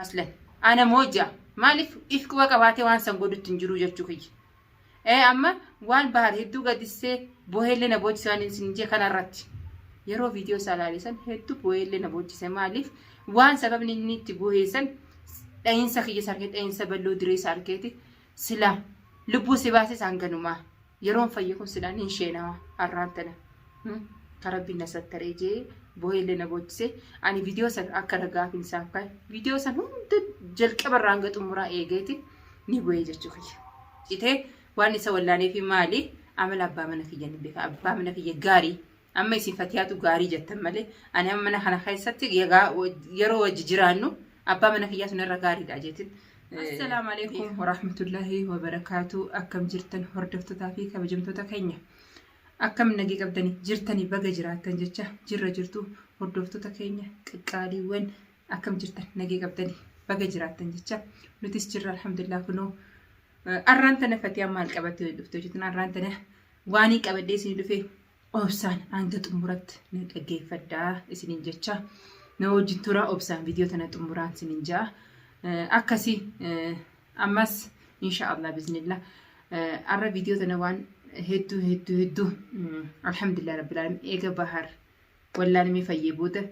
Aslan ana moo ja'a maaliif if quba qabaatee waan san godhutti hin jiru jechuu kiyya. Ee amma waan Bahar hedduu gaddisee booheellee na boochise waan isin jee kanarratti. Yeroo viidiyoo isaa ilaale san hedduu booheellee na boochise maaliif waan sababni inni itti boohee san dhahiinsa kiyya isa argee dhahiinsa balloo diree isa argeeti silaa lubbuu si baase isaan ganumaa yeroon fayye kun silaa nin sheenawa har'aan tana. Ka rabbiin na sattaree jee booheellee na boochise ani viidiyoo san akka ragaa fi isaaf kaa'e viidiyoo san hunda jalqaba irraa hanga xumuraa eegeeti ni boo'ee jechuu kiyya. Citee waan isa wallaaneefi maali amala abbaa mana kiyya ni beeka abbaa mana kiyya gaarii amma isin fatiyaatu gaarii jettan malee ani amma mana kana keessatti yeroo wajji jiraannu abbaa mana kiyyaa sun irra gaariidha jeetin. Assalaamu alaikum warahmatullahi wabarakaatu akkam jirtan hordoftootaa fi kabajamtoota keenya akkam nagee qabdani jirtani baga jiraattan jecha jirra jirtu hordoftoota keenya qaqqaaliiwwan Akkam jirtan nagee qabdani baga jiraattan jecha nutis jirra alhamdulillah kunoo arraan tana fatiyaa maal qabattee dhufte hojjetan arraan tana waanii qabadhee isin dhufe obsaan hanga xumuratti na dhaggeeffadhaa isiniin jecha na wajjin tura obsaan viidiyoo tana xumuraan isiniin ja'a akkasii ammas insha Allah biznillah arra viidiyoo tana waan hedduu hedduu hedduu alhamdulillah rabbil alamin eega bahar wallaalamee fayyee booda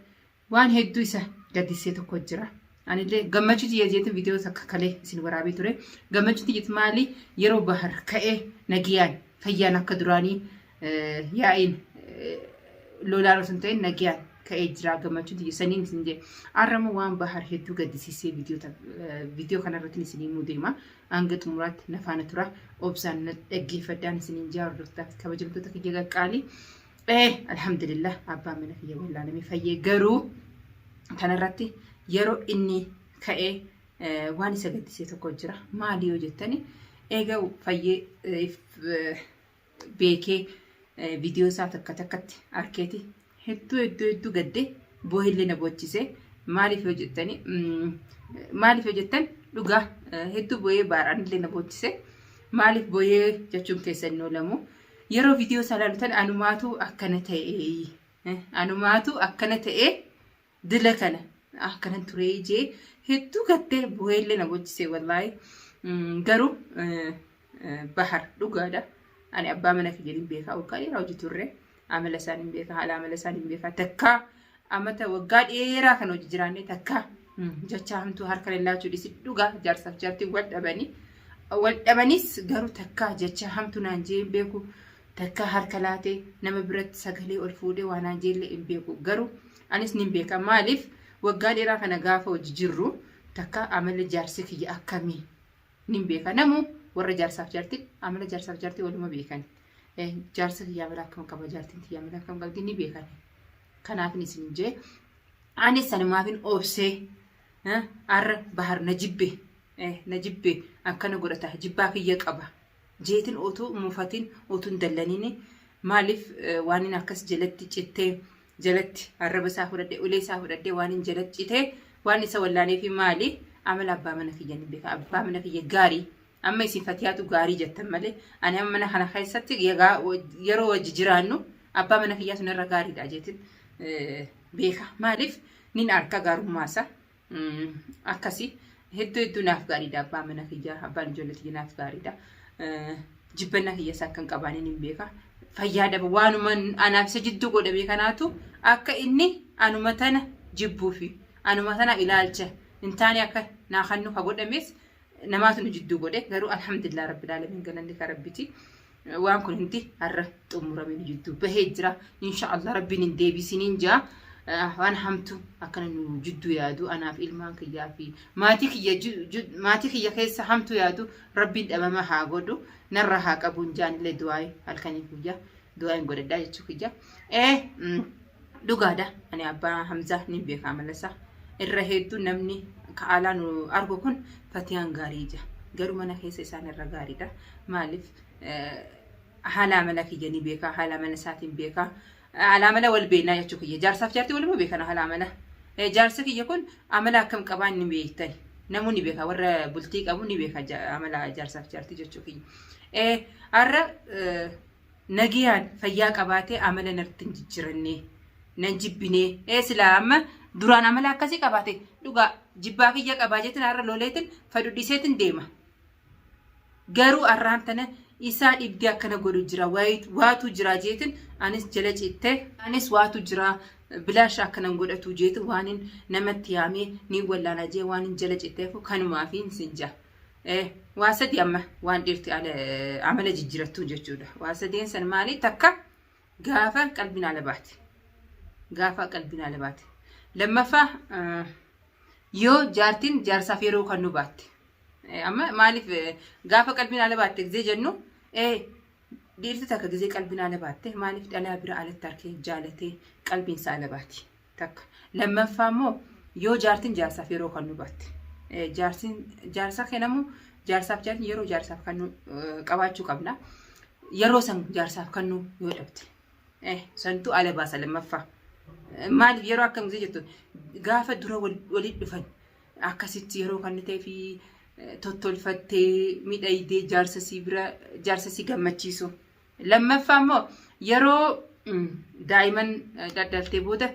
Waan hedduu isa gaddisee tokko jira. Anillee gammachuu tiyya jeetiin viidiyoo takka kalee isin waraabee ture. Gammachuu tiyyat maali yeroo bahar ka'ee nagiyaan fayyaan akka duraanii yaa'iin lolaan osoo hin ta'in nagiyaan ka'ee jira gammachuu tiyya saniin isin jee. Arramoo waan bahar hedduu gaddisiisee viidiyoo kanarratti isin himuu deema. Hanga xumuraatti na faana tura. Obsaan na dhaggeeffadhaan isiniin jaa hordoftaa fi kabajamtoota kiyya qaqqaalii. Ee alhamdulillah abbaan mana kiyya wallaalamee fayyee garuu kanarratti yeroo inni ka'ee waan isa gaddisee tokko jira. Maali yoo jettani eega fayyee beekee viidiyoo isaa takka takkatti arkeeti hedduu hedduu hedduu gadde boohillee na boochise. Maaliif yoo jettani maaliif yoo jettan dhugaa hedduu boo'ee baaraanillee na boochise. Maaliif boo'ee jechuun keessan hin oolamu. Yeroo viidiyoo isaa ilaalu tan anumaatu akkana ta'e anumaatu akkana ta'e dila kana akkanan turee jee hedduu gattee bu'eellee na bochisee wallaahi garuu bahar dhugaadha. Ani abbaa mana kiyya hin beekaa waggaa dheeraa hojii turre amala isaan hin beekaa haala amala isaan hin beekaa takkaa amata waggaa dheeraa kan hojii jiraanne takkaa jecha hamtuu harka lallaachuu dhisi dhugaa jaarsaaf jaartiin wal dhabanii wal dhabanis garuu takkaa jecha hamtuu naan jee hin beeku takkaa harka laatee nama biratti sagalee ol fuudhee waa naan jeellee hin beeku garuu anis nin beeka maaliif waggaa dheeraa kana gaafa hojii jirru takkaa amalli jaarsi kiyya akkamii nin beeka namu warra jaarsaaf jaartiin amala jaarsaaf jaartii waluma beekan jaarsa kiyya amala akkam qaba jaartiin tiyya amala akkam qabdi ni beekan kanaafin isin jee anis sanumaafin obsee arra bahar na jibbe na jibbe akkana godhata jibbaa kiyya qaba jeetin otuu mufatin otuu hin dallaniin maaliif waan inni akkas jalatti cittee jalatti arraba isaa fudhadhe ulee isaa fudhadhe waan inni jalatti citee waan isa wallaaneefi maali amala abbaa mana kiyya ni beeka abbaa mana kiyya gaarii amma isin fatiyaatu gaarii jettan malee ani amma mana kana keessatti yeroo wajji jiraannu abbaa mana kiyyaa sun irra gaariidha jeetin beeka maaliif nin arka gaarummaa isaa akkasi hedduu hedduu naaf gaariidha abbaa mana kiyyaa abbaan ijoollee kiyya naaf gaariidha jibbannaa kiyya isaa akka hin qabaanne nin beeka fayyaa dhaba waanuma anaaf isa jidduu godhame kanaatu akka inni anuma tana jibbuufi anuma tana ilaalcha hin taane akka naa kannu ka godhames namaatu nu jidduu godhe garuu alhamdulillah rabbil alamin galanni ka rabbiti waan kun hundi har'a xumurame nu jidduu bahee jira insha Allah rabbiin hin deebisiniin jaa waan hamtu akkana nu jidduu yaadu anaaf ilmaan kiyyaa fi maatii kiyya maatii kiyya keessa hamtu yaadu rabbiin dhabama haa godhu narra haa qabuun jaanillee du'aayi halkanii guyyaa du'aayin godhadhaa jechuu kiyya ee dhugaadha ani abbaa Hamzaa ni beeka amala isaa irra hedduu namni ka alaa nu argu kun fatiyaan gaarii ija garuu mana keessa isaan irra gaariidha maaliif haala amala kiyya ni beeka haala amala isaatiin beeka haala amala wal beeknaa jechuu kiyya jaarsaaf jaartii waluma beekan haala amala jaarsi kiyya kun amala akkam qabaan ni beektan namuu ni beeka warra bultii qabu ni beeka amala jaarsaaf jaartii jechuu kiyya har'a nagiyaan fayyaa qabaatee amala narratti hin jijjirannee nan jibbinee ee silaa amma duraan amala akkasii qabaate dhugaa Jibbaa kiyya qabaa jeetin har'a loleetin fadhu dhiiseetin deema. Garuu arraan tana isaa dhibdee akkana godhu jira waatu jira jeetin anis jala citte anis waatu jira bilaasha akkanan godhatu jeetin waanin namatti yaamee ni wallaana jee waanin jala citteefu kanumaafin sin jaa. Waa sadi amma waan dhiirti amala jijjirattu jechuudha. Waa sadeen san maali? Takka gaafa qalbiin ala baate. Gaafa qalbiin ala baate. Lammaffaa yoo jaartiin jaarsaaf yeroo kan nu baatte. Amma maaliif gaafa qalbiin ala baatte gizee jennu dhiirti takka gizee qalbiin ala baatte maaliif dhalaa bira alatti harkee jaalatee qalbiin isaa ala baati. Takka. Lammaffaa immoo yoo jaartiin jaarsaaf yeroo kan nu baatte. Jaarsin jaarsa kennamu jaarsaaf jaartiin yeroo jaarsaaf kan nu qabaachuu qabna. Yeroo san jaarsaaf kan nu yoo dhabde. Santu ala baasa lammaffaa. Maaliif yeroo akkam gisee jettu gaafa dura walitti dhufan akkasitti yeroo kan ta'ee fi tottolfattee miidhagdee jaarsa sii bira jaarsa sii gammachiisu. Lammaffaa immoo yeroo daa'iman daddaltee booda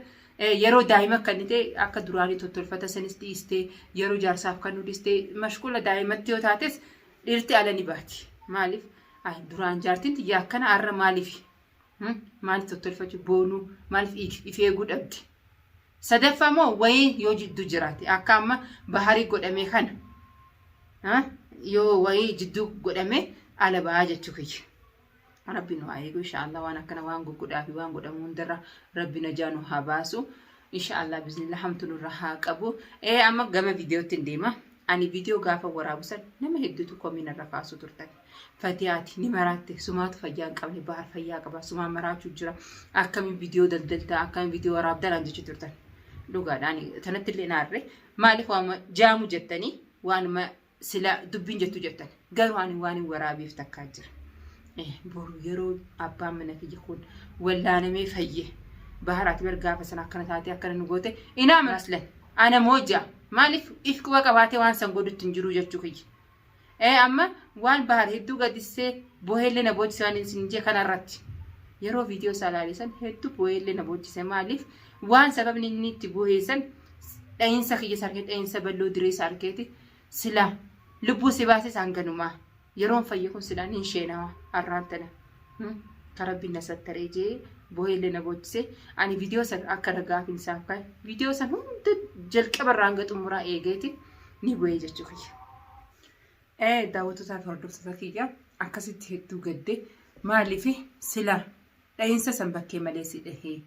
yeroo daa'ima kan ta'e akka duraanii tottolfata sanis dhiistee yeroo jaarsaaf kan nu dhiistee mashquula daa'imatti yoo taates dhiirti ala ni baati. Maaliif? Duraan jaartiin tiyya akkana har'a maaliif? Maaliif tottolfachuu boonuu maaliif if eeguu dhabdi? Sadaffaa immoo wayii yoo jidduu jiraate akka amma baharii godhame kana yoo wayii jidduu godhame ala ba'aa jechuu kiyya. Rabbi nu haa eegu inshaallah waan akkana waan gugudhaa fi waan godhamu hundarra rabbi najaa nu haa baasu. Inshaallah bismillah hamtu nurra haa qabu. Ee amma gama viidiyootti hin deema. Ani viidiyoo gaafa waraabu san nama hedduutu komii narra kaasuu turtan. Fatiyaati ni maraatte sumaatu fayyaa hin qabne bahar fayyaa qaba sumaa maraachuu jira akkamiin viidiyoo daldaltaa akkamiin viidiyoo waraabdaa naan jechuu turtan. Dhugaadha ani tanatti illee naarre maaliif waanuma jaamu jettanii waanuma sila dubbiin jettu jettan garuu ani waan hin waraabeef takkaa jira. Boru yeroo abbaan mana kiyya kun wallaanamee fayye bahar ati bar gaafa sana akkana taatee akkana nu goote inaa maslan ana moo ja'a maaliif if quba qabaatee waan san godhutti hin jiru jechuu kiyya. Amma waan bahar hedduu gadissee boheellee na boochise waan isin jee kanarratti yeroo viidiyoo isaa ilaale san hedduu boheellee na boochise maaliif waan sababni inni itti boheessan dhahinsa kiyya sarkee dhahinsa balloo diree sarkeeti sila lubbuu si baase isaan ganumaa yeroon fayye kun silaa nin sheenawa har'aan tana ka rabbiin na sattaree jee boheellee na boochise ani viidiyoo san akka ragaaf hin isaaf kaa'e viidiyoo san hunda jalqaba irraa hanga xumuraa eegeeti ni bu'ee jechuu kiyya. Daawwattootaa fi hordoftoota kiyya akkasitti hedduu gadde maaliif sila dhahinsa san bakkee malee si dhahee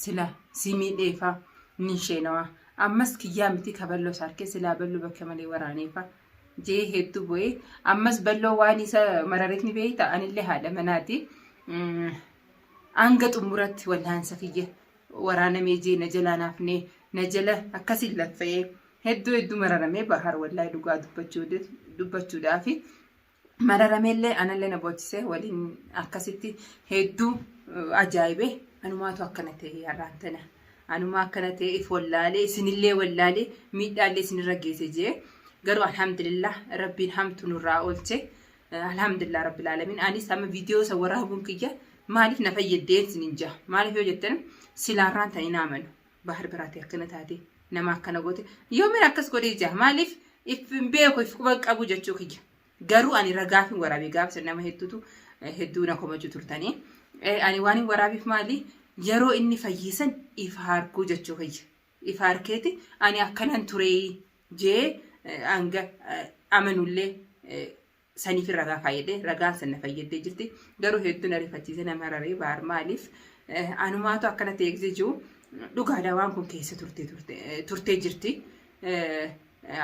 sila si miidheefaa ni sheenawaa ammas kiyyaa miti ka balloo saarkee silaa balloo bakka malee waraaneefaa jee hedduu bu'ee ammas balloo waan isa marareef ni beekta anillee haadha manaati. Hanga xumuratti wallaansa kiyya waraanamee jee na jalaa naafnee na jala akkasiin laffa'ee hedduu hedduu mararamee bahar wallaahi dhugaa dubbachuudhaafi mararameellee anallee na boochisee waliin akkasitti hedduu ajaa'ibe anumaatu akkana ta'e har'aan tana anumaa akkana ta'e if wallaalee isinillee wallaalee miidhaallee isinirra geesse jee garuu alhamdulillah rabbiin hamtu nurraa oolche alhamdulillah rabbil alamin anis amma viidiyoo isa waraabuun kiyya maaliif na fayyadde isinin jaa maaliif yoo jettan silaarraan ta'in amanu bahar biraati akkana taate nama akkana goote yoomiin akkas godhee jaa maaliif if hin beeku if quba qabu jechuu kiyya garuu ani ragaaf hin waraabee gaafa nama hedduutu hedduu na komachuu turtanii ani waan hin waraabeef maali yeroo inni fayyisan if harkuu jechuu kiyya if harkeeti ani akkanan turee jee hanga amanullee saniif ragaa fayyadee ragaan san na fayyaddee jirti garuu hedduu na rifachiise na mararee baar maaliif anumaatu akkana ta'e gisee jiru dhugaadha waan kun keessa turtee jirti.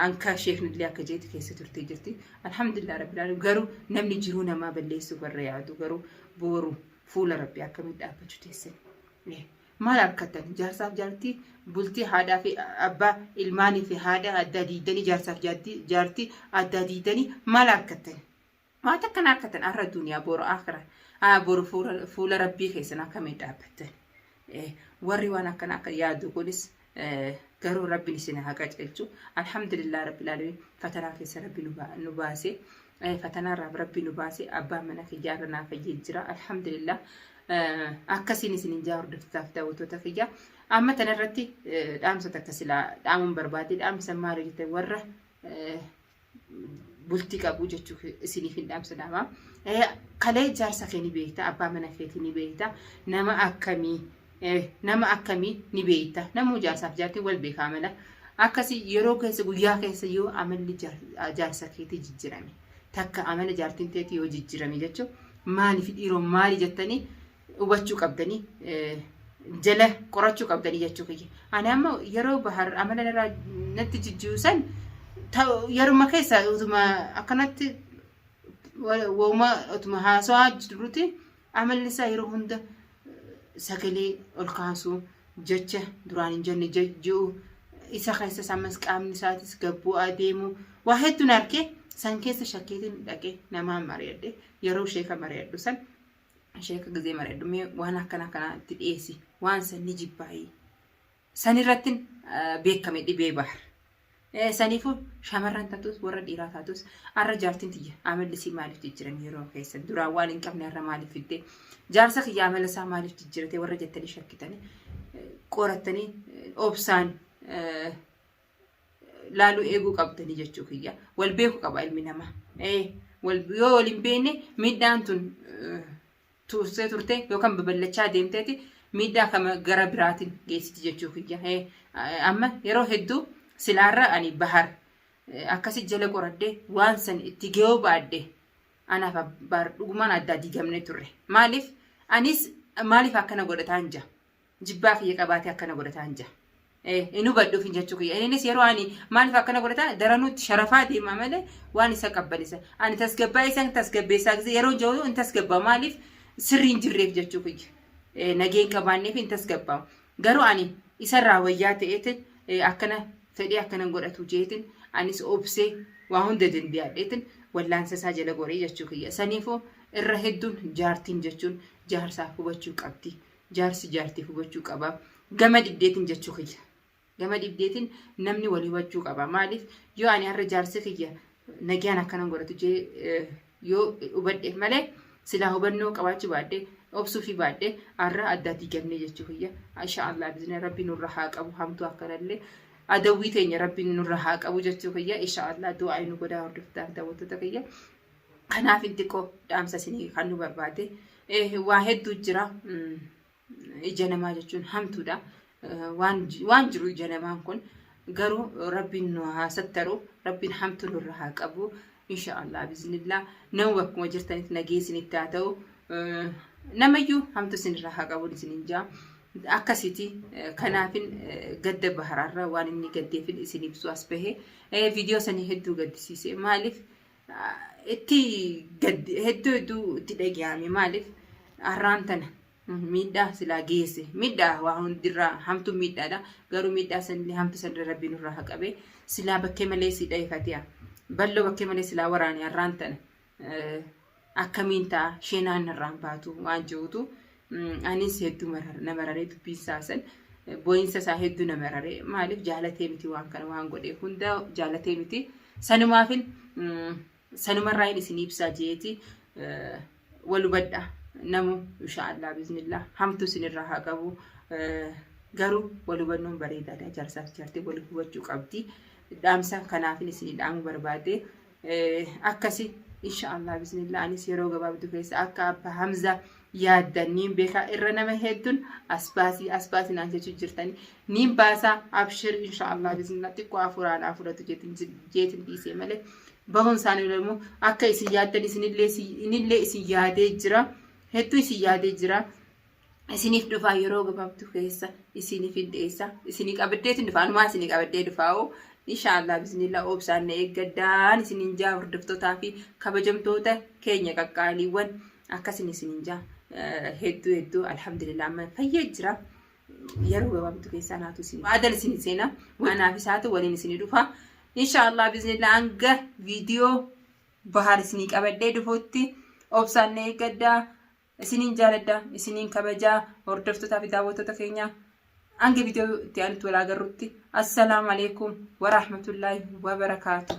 Anka sheeknillee akka jeeti keessa turtee jirti. Alhamdulillah rabbil alamin garuu namni jiruu namaa balleessuu warra yaadu garuu booru fuula rabbii akkamitti dhaabbachuu teessan. Maal harkattan jaarsaaf jaartii bultii haadhaa fi abbaa ilmaanii fi haadha addaa diidanii jaarsaaf jaartii addaa diidanii maal harkattan? Waan takka harkattan har'a duniyaa boru akira boru fuula rabbii keessan akkamiin dhaabbattan? Warri waan akkana akka yaadu kunis garuu rabbiin isin haa qajeelchu. Alhamdulillah rabbil alamin fatanaa keessa rabbi nu baase. Fatanaa irraa rabbi nu baase abbaan mana kiyyaa irra naa fayyee jira. Alhamdulillah. Akkasiin isin hin jaa hordoftotaaf daawwattoota kiyya. Amma tanarratti dhaamsa takka silaa dhaamuun barbaade dhaamsa maali jette warra bultii qabu jechuu isiniif hin dhaamsa dhaama. Kalee jaarsa kee ni beekta, abbaa mana keetii ni beekta, nama akkamii nama akkamii ni beekta. Namuu jaarsaaf jaartiin wal beekaa mala. Akkasii yeroo keessa guyyaa keessa yoo amalli jaarsa keetii jijjirame takka amala jaartiin teetii yoo jijjirame jechuun maaliif dhiiroo maali jettanii hubachuu qabdanii jala qorachuu qabdanii jechuu kiyya. Ani amma yeroo bahar amala irraa natti jijjiiru san yeruma keessa utuma akkanatti wooma utuma haasawaa jirruti amalli isaa yeroo hunda sagalee ol kaasuu jecha duraan hin jenne ji'u isa keessas ammas qaamni isaatis gabbu'aa deemu waa hedduun argee san keessa shakkeetiin dhaqee namaan mari'adhe yeroo sheeka mari'adhu san sheeka gizee mari'adhu mee waan akkana akkanaa itti dhiyeessi waan san ni jibbaayii san irratti beekame dhibee bahar. Saniifuu shamarran taatus warra dhiiraa taatus har'a jaartiin tiyya amalli isii maaliif jijjiirame yeroo keessa duraan waan hin qabne har'a maaliif fidde jaarsa kiyya amala isaa maaliif jijjiirate warra jettanii shakkitanii qorattanii obsaan laaluu eeguu qabdanii jechuu kiyya. Wal beeku qaba ilmi namaa. Yoo wal hin beekne miidhaan tun tursee turte yookaan babal'achaa deemteeti miidhaa kama gara biraatiin geessiti jechuu kiyya. Amma yeroo hedduu silaarra ani bahar akkasi jala qoradhee waan san itti ga'uu baadhe anaaf bahar dhugumaan addaa diigamne turre. Maaliif anis maaliif akkana godhataan jira? Jibbaa kiyya qabaatee akkana godhataan jira. Hin hubadhuuf hin jechuu kiyya. Innis yeroo ani maaliif akkana godhataa daranuutti sharafaa deema malee waan isa qabbanisa. Ani tasgabbaa isa tasgabbeessaa gisee yeroo jiru hin tasgabbaa maaliif sirrii hin jirreef jechuu kiyya. Nageen qabaanneef hin tasgabbaamu. Garuu ani isarraa wayyaa ta'eetin akkana fedhee akkana godhatu jeetin anis obsee waa hunda dandeeyadheetin wallaansa isaa jala goree jechuu kiyya. Saniifuu irra hedduun jaartiin jechuun jaarsaaf hubachuu qabdi. Jaarsi jaartiif hubachuu qaba. Gama dhibdeetiin jechuu kiyya. Gama dhibdeetiin namni wal hubachuu qaba. Maaliif yoo ani har'a jaarsi kiyya nagaan akkana godhatu jee yoo hubadheef malee silaa hubannoo qabaachuu baadhee obsuu fi baadhee har'a addaa diigamnee jechuu kiyya. Insha Allah bizina rabbi nurra haa qabu hamtuu akkanallee adawwii teenya rabbi nurra haa qabu jechuu kiyya. Insha Allah du'aa nu godhaa hordoftaa fi daawwattoota kiyya. Kanaaf xiqqoo dhaamsa isinii kan nu barbaade. Waa hedduu jira. Ija namaa jechuun hamtuudha. Waan jiru ija namaan kun garuu rabbiin nu haa sattaru rabbiin hamtuu nurra haa qabu. Insha Allah biiznillah nama bakkuma jirtanitti nagee isinitti haa ta'u. Namayyuu hamtuu isinirra haa qabu isinin jaa. Akkasiti kanaafin gadda baharaarra waan inni gaddeefin isin ibsu as bahe viidiyoo sanii hedduu gaddisiise maaliif itti gaddi hedduu hedduu itti dhaga'ame maaliif har'aan tana miidhaa silaa geesse miidhaa waa hundirraa hamtuu miidhaadha garuu miidhaa sanillee hamtuu sanirra rabbi nurraa haa qabe silaa bakkee malee si dhaifatiya balloo bakkee malee silaa waraane har'aan tana akkamiin ta'a sheenaan irraan baatu waan jirutu anis hedduu na mararee dubbiin isaa san boo'insa isaa hedduu na mararee maaliif jaalatee miti waan kana waan godhe hunda jaalatee miti sanumaafin sanumarraa hin isin ibsaa jeeti wal hubadha namu inshaallah biiznillah hamtuu isinirraa haa qabu garuu wal hubannoon bareedaadha jaarsaaf jaartii wal hubachuu qabdi dhaamsa kanaafin isin dhaamuu barbaade Akkasi inshaallah bismillah anis yeroo gabaabduu keessa akka abba Hamza yaaddan niin beekaa irra nama hedduun as baasii as baasii naan jechuu jirtanii niin baasaa abshir inshaallah bismillah xiqqoo afuraan afuratu jeetin dhiisee malee bahuun isaanii immoo akka isin yaaddan isinillee inillee isin yaadee jira hedduu isin yaadee jira. Isiniif dhufaa yeroo gabaabduu keessa isiniif hin dhiyeessa. Isinii qabaddeetiin dhufa anumaa isinii qabaddee dhufaa'u. Inshaallah bismillah obsaan na eeggaddaan isiniin jaa hordoftootaa fi kabajamtoota keenya qaqqaaliiwwan akkasin isiniin jaa hedduu hedduu alhamdulillah amma fayyee jira. Yeroo gabaabduu keessa anaatu isin waadan isin seena anaaf isaatu waliin isinii dhufa. Inshaallah bismillah hanga viidiyoo bahar isinii qabadhee dhufutti obsaan na eeggaddaa. Isiniin jaaladha, isiniin kabajaa hordoftootaa fi daawwattoota keenya. Hanga viidiyoo itti aanutti wal agarrutti. Assalaamu alaikum warahmatullaahi wabarakaatu.